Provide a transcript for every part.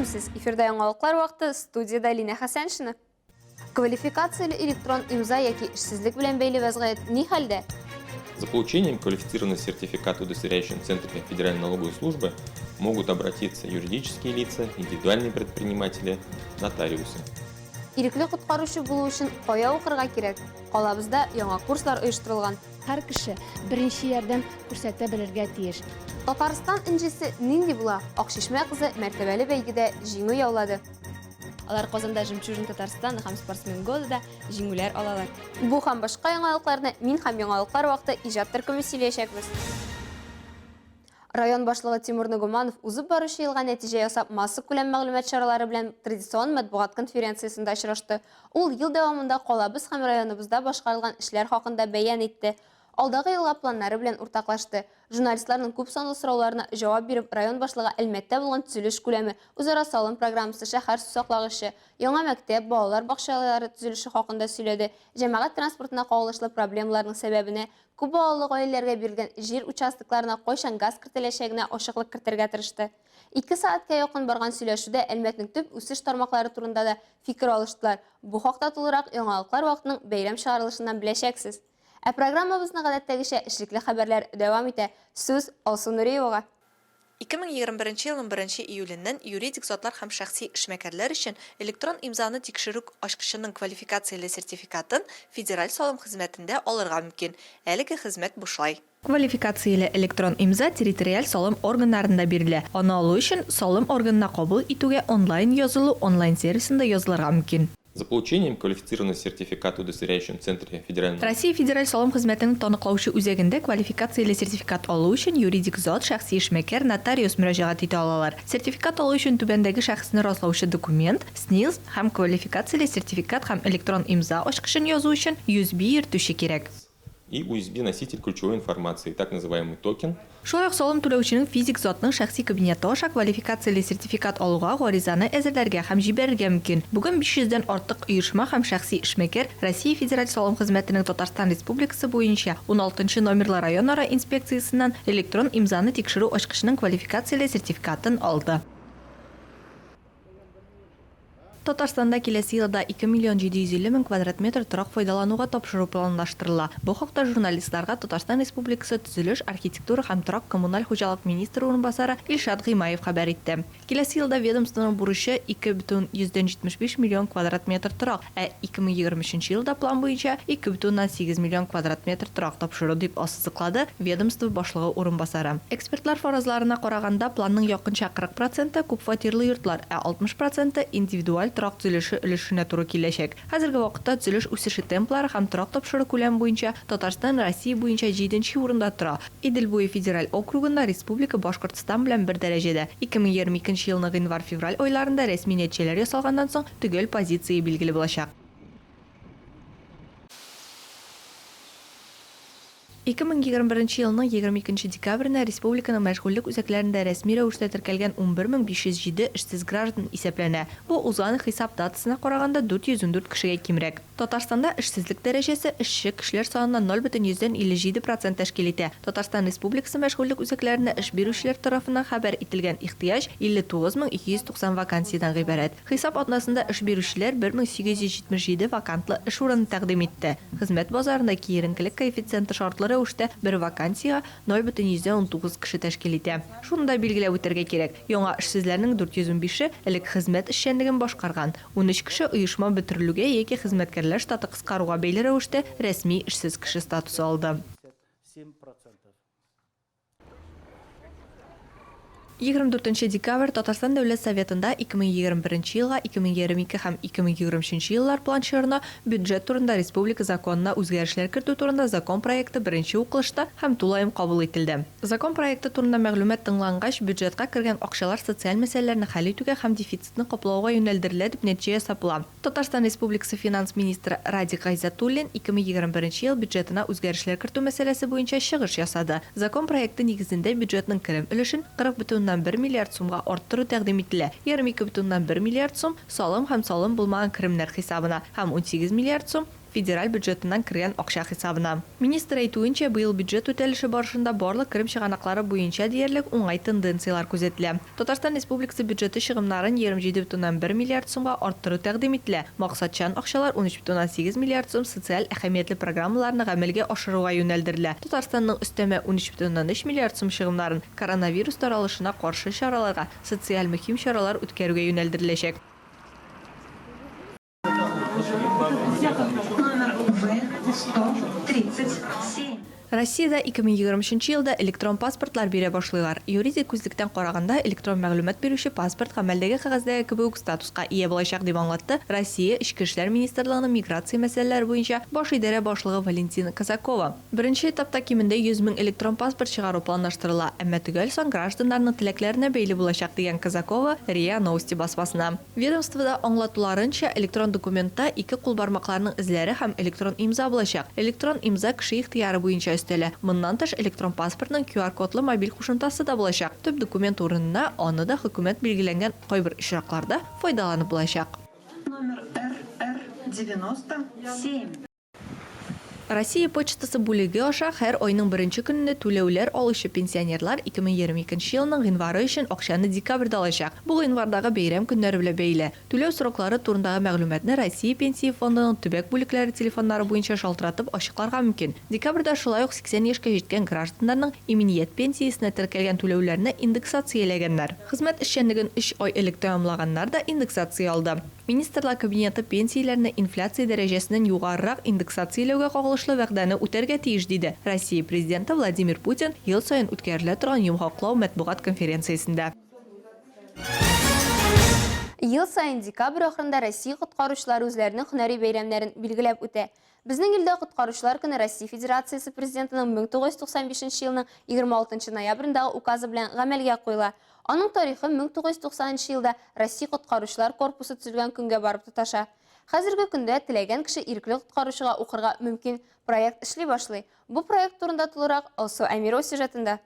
Исәнмесез! Эфирда яңалыклар вакыты, студиядә Линә Хәсәншина. Квалификацияле электрон имза яки эшсезлек белән бәйле вәзгыять ни хәлдә? За получением квалифицированного сертификата в удостоверяющем центре Федеральной налоговой службы могут обратиться юридические лица, индивидуальные предприниматели, нотариусы. Ирекле коткаручы булу өчен кая укырга кирәк? Калабызда яңа курслар оештырылган. Һәр кеше беренче ярдәм күрсәтә белергә тиеш. Татарстан энҗесе нинди була? Акчишмә кызы мәртәбәле бәйгедә җиңү яулады. Алар Казанда Жемчужина Татарстана һәм Спортсмен года да җиңүләр алалар. Бу һәм башка яңалыкларны мин һәм Яңалыклар вакыты иҗат төркеме сөйләячәкбез. Район башлыгы Тимур Нагуманов узып баручы елга нәтиҗә ясап массакүләм мәгълүмат чаралары белән традицион матбугат конференциясендә очрашты. Ул ел дәвамында калабыз һәм районыбызда башкарылган эшләр хакында бәян итте. Алдагы елга планнары белән уртаклашты. Журналистларның күп санлы сорауларына җавап биреп, район башлыгы Әлмәттә булган төзелеш күләме, үзара салым программасы, шәһәр сусаклагычы, яңа мәктәп, балалар бакчалары төзелеше хакында сөйләде, җәмәгать транспортына кагылышлы проблемаларның сәбәбенә, күп балалы гаиләләргә бирелгән җир участокларына кайчан газ кертеләчәгенә ачыклык кертергә тырышты. Ике сәгатькә якын барган сөйләшүдә Әлмәтнең төп үсеш тармаклары турында да фикер алыштылар. Бу хакта тулырак Яңалыклар вакытының бәйрәм чыгарылышыннан беләчәксез. Ә программабызны гадәттәгечә эшлекле хәбәрләр дәвам итә. Сүз Алсу Нуриевага. 2021 елның беренче июленнән юридик затлар һәм шәхси эшмәкәрләр өчен электрон имзаны тикшерү ачкычының квалификацияле сертификатын Федераль салым хезмәтендә алырга мөмкин. Әлеге хезмәт бушлай. Квалификацияле электрон имза территориаль салым органнарында бирелә. Аны алу өчен салым органына кабул итүгә онлайн язылу онлайн-сервисында язылырга мөмкин. За получением квалифицированного сертификата в удостоверяющем центре Федерального. Россия Федераль салым хезмәтенең таныклаучы үзәгендә квалификацияле сертификат алу өчен юридик зат, шәхси эшмәкәр, нотариус мөрәҗәгать итә алалар. Сертификат алу өчен түбәндәге шәхесне раслаучы документ, СНИЛС һәм квалификацияле сертификат һәм электрон имза ачкычын язу өчен USB йөртүче кирәк. И USB-носитель ключевой информации, так называемый токен. Шулай ук салым түләүченең физик затның шәхси кабинеты аша квалификацияле сертификат алуга гаризаны әзерләргә һәм җибәрергә мөмкин. Бүген 500 дән артык оешма һәм шәхси эшмәкәр Россия Федераль салым хезмәтенең Татарстан Республикасы буенча уналтынчы номерлы районара инспекциясеннән электрон имзаны тикшерү ачкычының квалификацияле сертификатын алды. Татарстанда киләсе елда 2 миллион 750 мең квадрат метр торак файдалануга тапшыру планлаштырыла. Бу хакта журналистларга Татарстан Республикасы төзелеш, архитектура һәм торак-коммуналь хуҗалык министры урынбасары Илшат Гыймаев хәбәр итте. Киләсе елда ведомствоның бурычы, 2,75 миллион квадрат метр торак, ә 2023 елда план буенча 2,8 миллион квадрат метр торак тапшыру, дип ассызыклады ведомство башлыгы урынбасары. Экспертлар фаразларына караганда, планның якынча 40 проценты, күпфатирлы йортлар, ә 60 проценты индивидуаль торак төзелеше өлешенә туры киләчәк. Хәзерге вакытта төзелеш үсеше темплары һәм торак тапшыру күләме буенча Татарстан Россия буенча җиденче урында тора. Идел буе федераль округында республика Башкортстан белән бер дәрәҗәдә. 2022 елның гыйнвар-февраль айларында рәсми нәтиҗәләр ясалганнан соң төгәл позиция билгеле булачак. 2021 елның 22 декабренә республиканың мәшгульлек үзәкләрендә рәсми рәвештә теркәлгән 11507 эшсез граждан исәпләнә. Бу узган хисап датасына караганда 414 кешегә кимрәк. Татарстанда эшсезлек дәрәҗәсе эшче кешеләр саныннан 0,57 процент тәшкил итә. Татарстан Республикасы мәшгульлек үзәкләренә эш бирүчеләр тарафыннан хәбәр ителгән ихтыяҗ 59290 вакансиядән гыйбарәт. Хисап атнасында эш бирүчеләр 1877 вакантлы эш урыны тәкъдим итте. Хезмәт базарында киеренкелек коэффициенты шартлы рәвештә бер вакансиягә 0,19 кеше тәшкил итә. Шуны да билгеләп үтәргә кирәк, яңа эшсезләрнең 415-е элек хезмәт эшчәнлеген башкарган, 13 кеше оешма бетерелүгә яки хезмәткәрләр штаты кыскаруга бәйле рәвештә рәсми эшсез кеше статусы алды. 24 нче декабрь Татарстан Дәүләт Советында 2021 елга 2022 һәм 2023 еллар план чорына бюджет турында республика законына үзгәрешләр кертү турында закон проекты беренче укылышта һәм тулаем кабул ителде. Закон проекты турында мәгълүмат тыңлангач, бюджетка кергән акчалар социаль мәсьәләләрне хәл итүгә һәм дефицитны каплауга юнәлдерелә дип нәтиҗә ясап була. Татарстан Республикасы финанс министры Радик Гайзатуллин 2021 ел бюджетына үзгәрешләр кертү мәсьәләсе буенча чыгыш ясады. Закон проекты нигезендә бюджетның керем өлешен 40,1 миллиард сумга арттыру тәкъдим ителә, 22,1 миллиард сум, салым һәм салым булмаган керемнәр хисабына һәм 18 миллиард сум, федераль бюджетыннан кергән акча хисабына. Министр әйтүенчә, быел бюджет үтәлеше барышында барлык керем чыганаклары буенча диярлек уңай тенденцияләр күзәтелә. Татарстан Республикасы бюджеты чыгымнарын 27,1 миллиард сумга арттыру тәкъдим ителә, максатчан акчалар 13,8 миллиард сум социаль әһәмиятле программаларны гамәлгә ашыруга юнәлдерелә. Татарстанның өстәмә 13,3 миллиард сум чыгымнарын коронавирус таралышына каршы чараларга, социаль мөһим чаралар үткәрүгә юнәлдереләчәк. Номер В-137. Россиядә 2023 нче елда электрон паспортлар бирә башлыйлар. Юридик күзлектән караганда, электрон мәгълүмат бирүче паспорт гамәлдәге кәгазьдәге кебек үк статуска ия булачак, дип аңлатты Россия Эчке эшләр министрлыгының миграция мәсьәләләре буенча баш идарә башлыгы Валентина Казакова. Беренче этапта кимендә 100 мең электрон паспорт чыгару планлаштырыла, әмма төгәл сан гражданнарның теләкләренә бәйле булачак, дигән Казакова РИА Новости басмасына. Ведомствода аңлатуларынча, электрон документта ике кул бармакларының эзләре һәм электрон имза булачак. Электрон имза кеше ихтыяры буенча өстәлә. Моннан тыш, электрон паспортның QR-кодлы мобиль кушымтасы да булачак. Төп документ урынына аны да хөкүмәт билгеләнгән кайбер очракларда файдаланып булачак. Номер РР-97. Россия почтасы бүлеге аша һәр айның беренче көнендә түләүләр алучы пенсионерлар 2022 нче елның гыйнвары өчен акчаны декабрьдә алачак. Бу гыйнвардагы бәйрәм көннәре белән бәйле. Түләү сроклары турындагы мәгълүматны Россия Пенсия фондының төбәк бүлекләре телефоннары буенча шалтыратып ачыкларга мөмкин. Декабрьдә шулай ук 80 яшькә җиткән гражданнарның иминият пенсиясенә теркәлгән түләүләрне индексацияләгәннәр. Хезмәт эшчәнлеген өч ай элек тәмамлаганнар да индексация алды. Министрлар Кабинеты пенсияләрне инфляция дәрәҗәсеннән югарырак индексацияләүгә кагылышлы вәгъдәне үтәргә тиеш, диде Россия Президенты Владимир Путин ел саен үткәрелә торган йомгаклау матбугат конференциясендә. Ел саен декабрь ахырында Россия коткаручылары үзләренең һөнәри бәйрәмнәрен билгеләп үтә. Безнең илдә Коткаручылар көне Россия Федерациясе Президентының 1995 елның 26 ноябрендәге указы белән гамәлгә куела. Аның тарихы 1990 нчы елда Россия коткаручылар корпусы төзелгән көнгә барып тоташа. Хәзерге көндә теләгән кеше ирекле коткаручыга укырга мөмкин проект эшли башлый. Бу проект турында тулырак Алсу Әмирова сюжетында.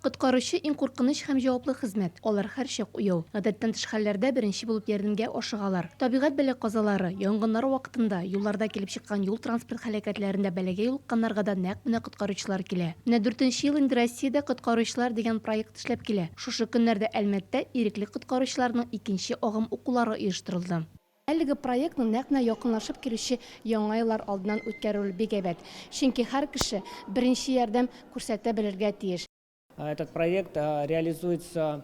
Коткаручы, иң куркыныч һәм җаваплы хезмәт. Алар һәрчак уяу. Гадәттән тыш хәлләрдә беренче булып ярдәмгә ашыгалар. Табигать бәла-казалары, янгыннар вакытында, юлларда килеп чыккан юл-транспорт һәлакәтләрендә бәлагә юлыкканнарга да нәкъ менә коткаручылар килә. Менә дүртенче ел инде Россиядә Коткаручылар дигән проект эшләп килә. Шушы көннәрдә Әлмәттә ирекле коткаручыларның икенче агым укулары оештырылды. Әлеге проектны нәкъ менә якынлашып килүче Яңа еллар алдыннан үткәрү бик әйбәт. Чөнки һәр кеше беренче ярдәм күрсәтә белергә тиеш. Этот проект реализуется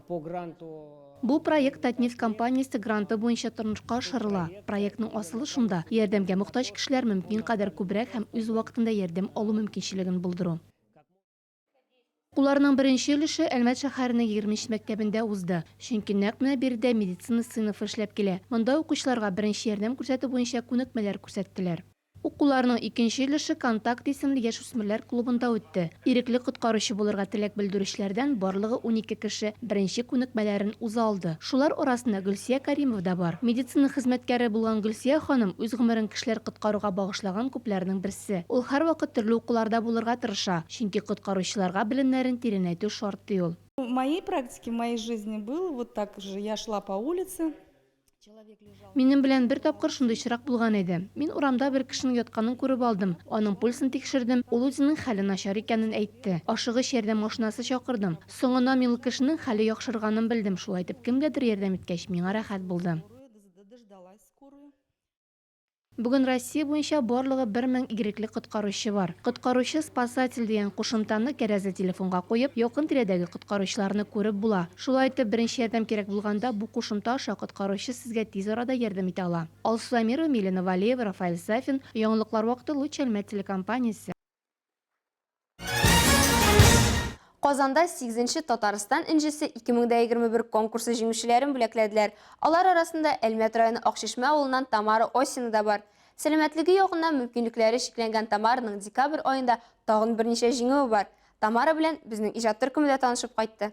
по гранту. Бу проект Татнефть компаниясе гранты буенча тормышка ашырыла. Проектның асылы шунда, ярдәмгә мохтаҗ кешеләр мөмкин кадәр күбрәк һәм үз вакытында ярдәм алу мөмкинчелеген булдыру. Укуларның беренче өлеше Әлмәт шәһәренең егерменче мәктәбендә узды, чөнки нәкъ менә биредә медицина сыйныфы эшләп килә. Монда укучыларга беренче ярдәм күрсәтү буенча күнекмәләр күрсәттеләр. Укуларның икенче өлеше Контакт исемле яшүсмерләр клубында үтте. Ирекле коткаручы булырга теләк белдерүчеләрдән барлыгы 12 кеше беренче күнекмәләрен уза алды. Шулар арасында Гөлсия Кәримова да бар. Медицина хезмәткәре булган Гөлсия ханым үз гомерен кешеләр коткаруга багышлаган күпләрнең берсе. Се. Ул һәрвакыт төрле укуларда булырга тырыша, чөнки коткаручыларга белемнәрен тирәнәйтү шарт, ди ул. В моей практике, в моей жизни было вот так же, я шла по улице, человек лежал. Минем белән бер тапкыр шундый очрак булган иде. Мин урамда бер кешенең ятканын күреп алдым. Аның пульсын тикшердем, ул үзенең хәле начар икәнен әйтте. Ашыгыч ярдәм машинасы чакырдым. Соңыннан мин ул кешенең хәле яхшырганын белдем, шулай итеп кемгәдер ярдәм иткәч, миңа рәхәт булды. Дождалась скорую. Бүген Россия буенча барлыгы 1000 ирекле коткаручы бар. Коткаручы, спасатель дигән кушымтаны кәрәзле телефонга куеп, якын-тирәдәге коткаручыларны күреп була. Шулай итеп, беренче ярдәм кирәк булганда, бу кушымта аша коткаручы сезгә тиз арада ярдәм итә ала. Алсу Әмирова, Милена Валеева, Рафаэль Сафин, Яңалыклар вакыты, Луч Әлмәт телекомпаниясе. Казанда 8нче Татарстан энҗесе 2021 конкурсы җиңүчеләрен бүләкләделәр. Алар арасында Әлмәт районы Акчишмә авылыннан Тамара Осина да бар. Сәламәтлеге ягыннан мөмкинлекләре чикләнгән Тамараның декабрь аенда тагын берничә җиңүе бар. Тамара белән безнең иҗат төркеме дә танышып кайтты.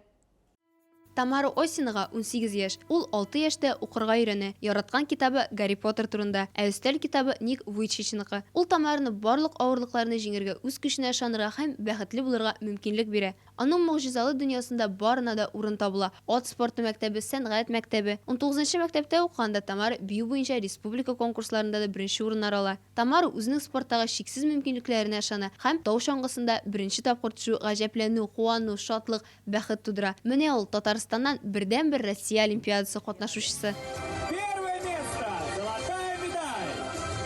Тамара Осинага 18 яшь. Ул 6 яшьтә укырга өйрәнә. Яраткан китабы Гарри Поттер турында, ә өстәл китабы Ник Вуйчичныкы. Ул Тамараны барлык авырлыкларны җиңәргә, үз көченә ышанырга һәм бәхетле булырга мөмкинлек бирә. Аның могҗизалы дөньясында барына да урын табыла, ат спорты мәктәбе, сәнгать мәктәбе. Унтугызынчы мәктәптә укыганда Тамара бию буенча республика конкурсларында да беренче урыннар ала. Тамара үзенең спорттагы чиксез мөмкинлекләренә ышана һәм тау чаңгысында беренче тапкыр төшү гаҗәпләнү, куану, шатлык, бәхет тудыра. Менә ул, Татарстаннан бердәнбер Россия олимпиадасы катнашучысы. Первое место, золотая медаль,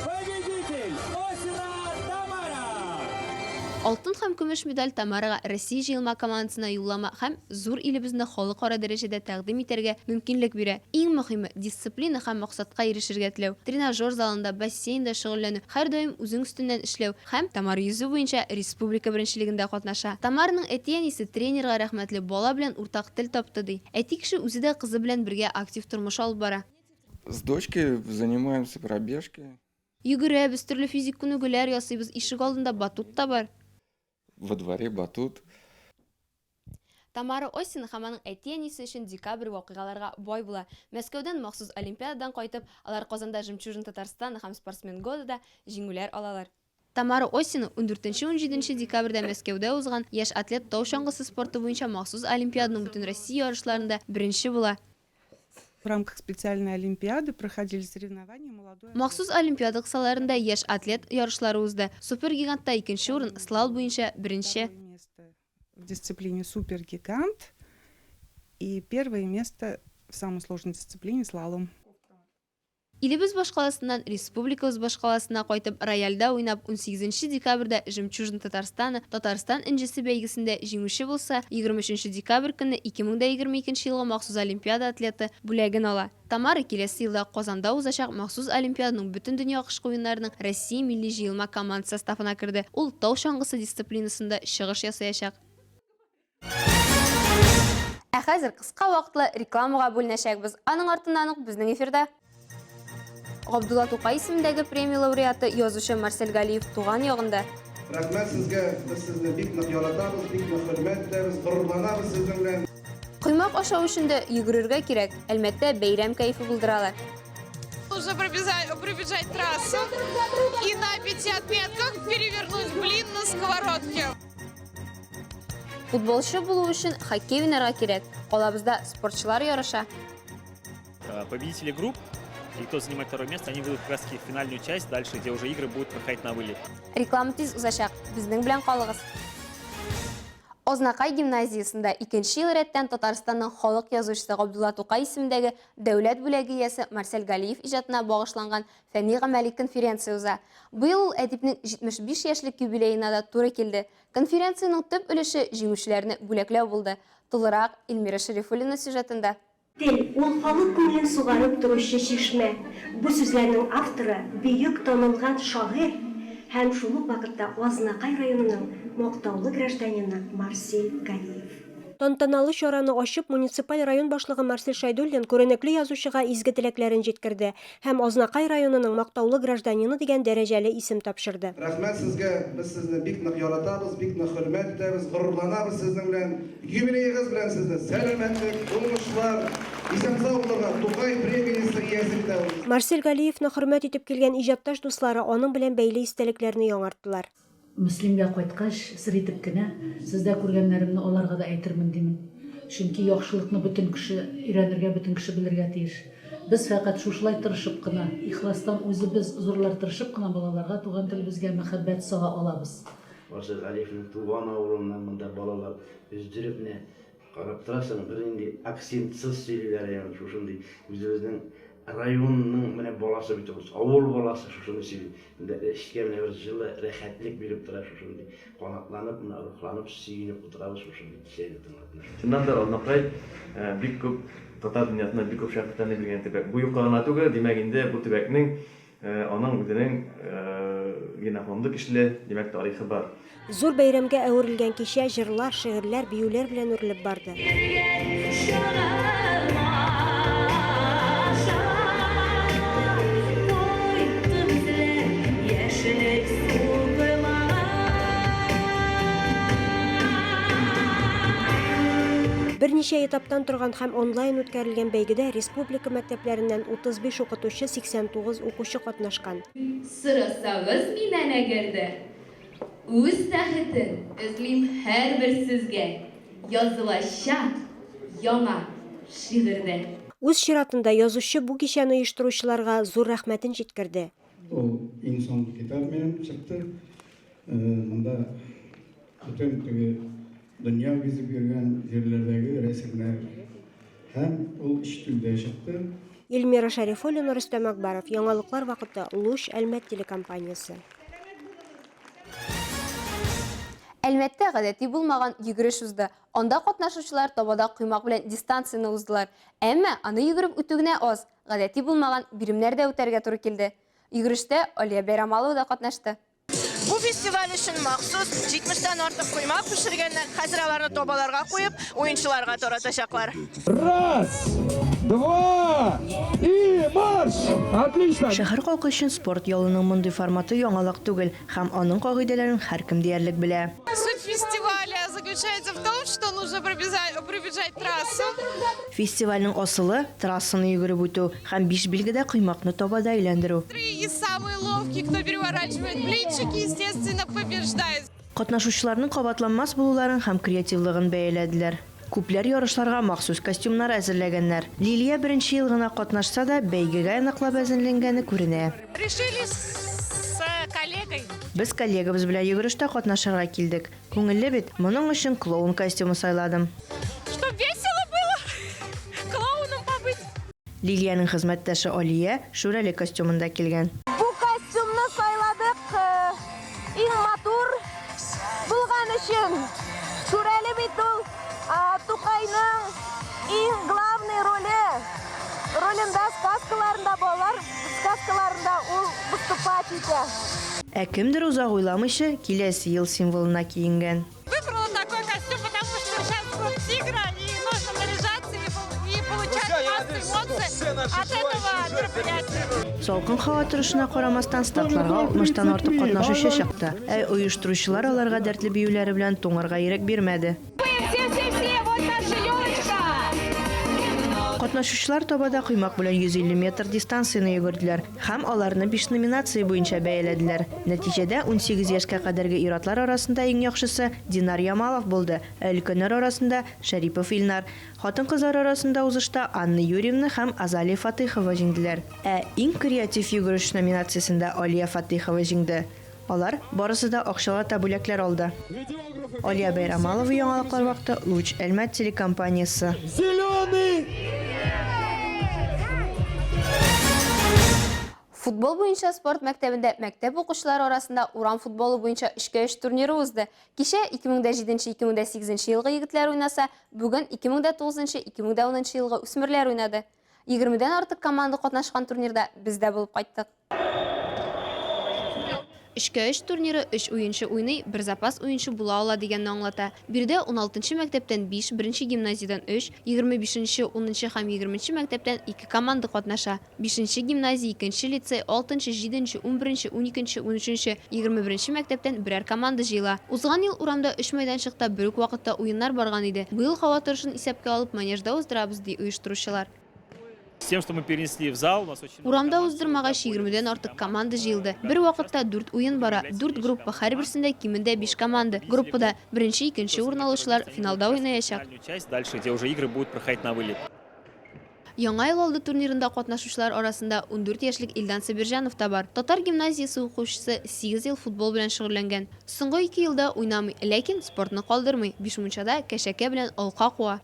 победитель Осина Тамара! Алтын һәм көмеш медаль Тамарага Россия җыелма командасына юллама һәм зур илебезне халыкара дәрәҗәдә тәкъдим итәргә мөмкинлек бирә. Иң мөһиме, дисциплина һәм максатка ирешергә теләү, тренажер залында, бассейнда шөгыльләнү, һәрдаим үзең өстеннән эшләү һәм Тамара йөзү буенча республика беренчелегендә катнаша. Тамараның әти-әнисе тренерга рәхмәтле, бала белән уртак тел тапты, ди. Әти кеше үзе дә кызы белән бергә актив тормыш алып бара. С дочкой занимаемся пробежкой. Йөгерәбез, төрле физик күнегүләр ясыйбыз, ишегалдында батут та бар. Во дворе батут. Тамара Осина һәм аның әти-әнисе өчен декабрь вакыйгаларга бай була. Мәскәүдән махсус Олимпиададан кайтып, алар Казанда Жемчужина Татарстана һәм Спортсмен года да җиңүләр алалар. Тамара Осина ундүртенче-унҗиденче декабрьдә Мәскәүдә узган Яшь атлет тау чаңгысы спорты буенча махсус Олимпиаданың Бөтенроссия ярышларында беренче була. В рамках специальной олимпиады проходили соревнования Молодой атлет. Махсус Олимпиада кысаларында Яшь атлет ярышлары узды. Супергигантта икенче урын, слал буенча, беренче. Второе место в дисциплине супергигант и первое место в самой сложной дисциплине слалом. Илебез башкаласыннан республикабыз башкаласына кайтып, рояльдә уйнап, унсигезенче декабрьдә Жемчужина Татарстана, Татарстан энҗесе бәйгесендә җиңүче булса, 23 декабрь көнне 2022 елгы махсус Олимпиада атлеты бүләген ала. Тамара киләсе елда Казанда узачак махсус Олимпиаданың Бөтендөнья кышкы уеннарының Россия милли җыелма командасы составына керде. Ул тау чаңгысы дисциплинасында чыгыш ясаячак. Ә хәзер кыска вакытлы рекламага бүленәчәкбез. Аның артыннан ук безнең эфирда Габдулла Тукай исемендәге премия лауреаты язучы Марсель Галиев туган ягында. Рәхмәт сезгә, без сезне бик нык яратабыз, бик нык хөрмәт итәбез, горурланабыз сезнең белән. Коймак ашау өчен дә йөгерергә кирәк. Әлмәттә бәйрәм кәефе булдыралар. Нужно пробежать трассу и на пяти отметках перевернуть блин на сковородке. Футболчы булу өчен хоккей уйнарга кирәк. Калабызда спортчылар ярыша. Э, победители групп и кто занимает второе место, они выйдут как раз таки в финальную часть дальше, где уже игры будут проходить на вылет. Реклама тиз узачак. Безнең белән калыгыз. Азнакай гимназиясендә икенче ел рәттән Татарстанның халык язучысы Габдулла Тукай исемендәге дәүләт бүләге иясе Марсель Галиев иҗатына багышланган фәнни-гамәли конференция уза. Быел ул әдипнең 75 яшьлек юбилеена да туры килде. Конференциянең төп өлеше җиңүчеләрне бүләкләү булды. Тулырак, Эльмира Шәрифуллина сюжетында. Тел, ул халык күңелен сугарып торучы чишмә. Бу сүзләрнең авторы, бөек танылган шагыйрь һәм шул ук вакытта Азнакай районының мактаулы гражданины Марсель Галиев. Тантаналы чараны ачып, муниципаль район башлыгы Марсель Шәйдуллин күренекле язучыга изге теләкләрен җиткерде һәм Азнакай районының мактаулы гражданины дигән дәрәҗәле исем тапшырды. Рәхмәт сезгә, без сезне бик нык яратабыз, бик нык хөрмәт итәбез, горурланабыз сезнең белән. Юбилеегыз белән сезне, сәламәтлек, уңышлар, исән-сау булырга, Тукай премиясе иясе бит әле ул. Марсель Галиевны хөрмәт итеп килгән иҗатташ дуслары аның белән бәйле истәлекләрне яңарттылар. Мөслимгә кайткач, сер итеп кенә, сездә күргәннәремне аларга да әйтермен, димен. Чөнки яхшылыкны бөтен кеше өйрәнергә, бөтен кеше белергә тиеш. Без фәкать шушылай тырышып кына, ихластан үзебез, зурлар тырышып кына балаларга туган телебезгә мәхәббәт сала алабыз. Марсель Галиевнең туган авылыннан монда балалар өздереп менә Карап торасың, бернинди акцентсыз сөйлиләр, ягъни шушындый үзебезнең районның менә баласы бит ул, авыл баласы шушындый сөйли. Инде эчкә менә бер җылы рәхәтлек биреп тора шушындый. Канатланып, менә рухланып, сөенеп утырабыз шушындый кичәне тыңлап. Чыннан да, Азнакай бик күп татар дөньясына бик күп шәхесләрне биргән төбәк. Бу юкка гына түгел, димәк инде бу төбәкнең Аның үзенең генофонды көчле, димәк, тарихы бар. Зур бәйрәмгә әверелгән кичә җырлар, шигырьләр, биюләр белән үрелеп барды. Берничә этаптан торган һәм онлайн үткәрелгән бәйгедә республика мәктәпләреннән 35 укытучы, 89 укучы катнашкан. Сорасагыз миннән әгәр дә, Үз тәхетен эзлим һәрбер сүзгә. Язылачак яңа шигырь дә. Үз чиратында язучы бу кичәне оештыручыларга зур рәхмәтен җиткерде. Ул иң соңгы китап минем чыкты. Монда бөтен теге дөнья гизеп йөргән җирләрдәге рәсемнәр һәм ул өч телдә чыкты. Эльмира Шәрифуллина, Рөстәм Акбаров, Яңалыклар вакыты, Луч, Әлмәт телекомпаниясе. Әлмәттә гадәти булмаган йөгереш узды. Анда катнашучылар табада коймак белән дистанцияне уздылар. Әмма аны йөгереп үтү генә аз, гадәти булмаган биремнәр дә үтәргә туры килде. Йөгерештә Алия Бәйрамалова да катнашты. Бу фестиваль өчен махсус 70 тән артык коймак пешергәннәр. Хәзер аларны табаларга куеп, уенчыларга таратачаклар. Раз, два и марш! Отлично! Шәһәр халкы өчен спорт ялының мондый форматы яңалык түгел һәм аның кагыйдәләрен һәркем диярлек белә. Суть фестиваля заключается в том, что нужно пробежать трассу. Фестивальнең асылы, трассаны йөгереп үтү һәм биш билгедә коймакны табада әйләндерү. И самый ловкий, кто переворачивает блинчики, естественно, побеждает. Катнашучыларның кабатланмас булуларын һәм креативлыгын бәяләделәр. Күпләр ярышларга махсус костюмнар әзерләгәннәр. Лилия беренче ел гына катнашса да, бәйгегә ныклап әзерләнгәне күренә. Решили с коллегой. Без коллегабыз белән йөгерештә катнашырга килдек. Күңелле бит, моның өчен клоун костюмы сайладым. Чтоб весело было, клоуном побыть. Лилиянең хезмәттәше Алия Шүрәле костюмында килгән. Бу костюмны сайладык иң матур булган өчен. Шүрәле бит ул Тукайның иң главный роле. Ролендә сказкаларында балалар сказкаларында ул выступать итә. Ә кемдер озак уйламыйча, киләсе ел символына киенгән. Выбрала такой костюм, потому что сейчас год тигра, и нужно наряжаться и получать массу эмоций от этого мероприятия. Салкын һава торышына карамастан, стартларга 60 тан артык катнашучы чыкты. Ә оештыручылар аларга дәртле биюләре белән туңарга ирек бирмәде. Все-все-все, вот наша елочка! Катнашучылар табада коймак белән 150 метр дистанцияне йөгерделәр һәм аларны биш номинация буенча бәяләделәр. Нәтиҗәдә, 18 яшькә кадәрге ир-атлар арасында иң яхшысы Динар Ямалов булды, ә өлкәннәр арасында, Шәрипов Илнар. Хатын-кызлар арасында узышта Анна Юрьевна һәм Азалия Фатыйхова җиңделәр. Ә Иң креатив йөгереш номинациясендә Алия Фатыйхова җиңде. Алар барысы да акчалата бүләкләр алды. Алия Бәйрамалова, Яңалыклар вакыты, Луч, Әлмәт телекомпаниясе. Зеленый! Футбол буенча спорт мәктәбендә мәктәп укучылары арасында урам футболы буенча өчкә өч турниры узды. Кичә 2007-2008 елгы егетләр уйнаса, бүген 2009-2010 елгы үсмерләр уйнады. Егермедән артык команда катнашкан турнирда без дә булып кайттык. Өчкә өч турниры өч уенчы уйный, бер запас уенчы була ала дигәнне аңлата. Биредә уналтынчы мәктәптән биш, беренче гимназиядән өч, 25нче, унынчы һәм егерменче мәктәптән ике команда катнаша. Бишенче гимназия, икенче лицей, алтынчы, җиденче, унберенче, уникенче, унөченче, 21нче мәктәптән берәр команда җыела. Узган ел урамда өч мәйданчыкта бер үк вакытта уеннар барган иде. Быел һава торышын исәпкә алып, манежда уздырабыз, ди оештыручылар. С тем, что мы перенесли в зал, у нас очень Урамда уздырмагач, егермедән артык команда җыелды. Бер вакытта дүрт уен бара. Дүрт группа, һәрберсендә кимендә биш команда. Группада беренче, икенче урын алучылар финалда уйнаячак. Часть дальше, где уже игры будут проходить на вылет. Яңа ел алды турнирында катнашучылар арасында 14 яшьлек Илдан Сабирҗанов та бар. Татар гимназиясе укучысы сигез ел футбол белән шөгыльләнгән. Соңгы ике елда уйнамый, ләкин спортны калдырмый. Бишмунчада кәшәкә белән алка куа.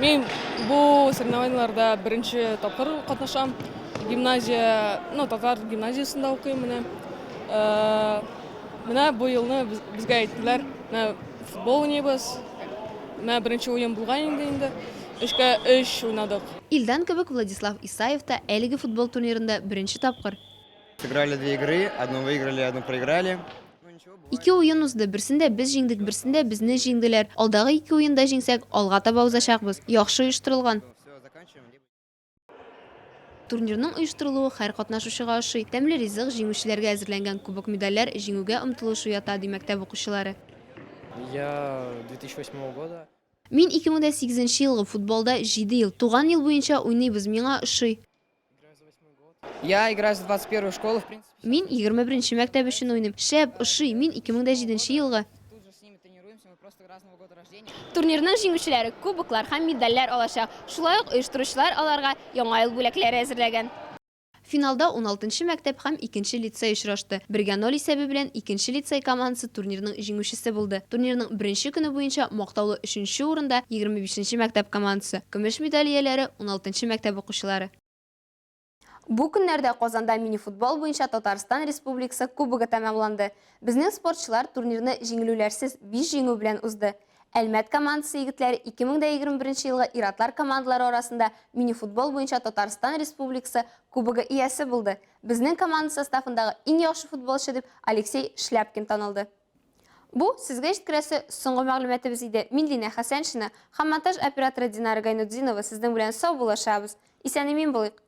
Мин бу соревнованиеләрдә беренче тапкыр катнашам. Гимназия, ну, татар гимназиясендә укыйм менә. Э, менә бу елны безгә әйттеләр, менә футбол уйныйбыз. Менә беренче уен булган инде инде. Өчкә өч уйнадык. Илдан кебек Владислав Исаев та әлеге футбол турнирында беренче тапкыр. Сыграли две игры, одну выиграли, одну проиграли. Ике уен узды, берсендә без җиңдек, берсендә безне җиңделәр. Алдагы ике уенда җиңсәк, алга таба узачакбыз. Яхшы оештырылган. Турнирның оештырылуы һәр катнашучыга ошый. Тәмле ризык, җиңүчеләргә әзерләнгән кубок-медальләр җиңүгә омтылыш уята, ди мәктәп укучылары. Я 2008 года. Мин 2008 нче елгы, футболда җиде ел. Туган ел буенча уйныйбыз, миңа ошый. Я играю за 21 школу, в принципе. Мин 21 нче мәктәп өчен уйныйм. Шәп, ошый, мин 2007 нче елгы. просто разного года рождения. Турнирның җиңүчеләре кубоклар һәм медальләр алачак. Шулай ук оештыручылар аларга Яңа ел бүләкләре әзерләгән. Финалда уналтынчы мәктәп һәм икенче лицей очрашты. Бергә ноль исәбе белән икенче лицей командасы турнирның җиңүчесе булды. Турнирның беренче көне буенча мактаулы өченче урында 25 нче мәктәп командасы, көмеш медаль ияләре, уналтынчы мәктәп укучылары. Бу көннәрдә Казанда мини-футбол буенча Татарстан Республикасы Кубогы тәмамланды. Безнең спортчылар турнирны җиңелүләрсез биш җиңү белән узды. Әлмәт командасы егетләре 2021 елгы ир-атлар командалары арасында мини-футбол буенча Татарстан Республикасы Кубогы иясе булды. Безнең команда составындагы иң яхшы футболчы дип Алексей Шляпкин танылды. Бу, сезгә җиткерәсе соңгы мәгълүматыбыз иде. Мин Линә Хәсәншина һәм монтаж операторы Динара Гайнутдинова сезнең белән саубуллашабыз. Исән-имин булыйк!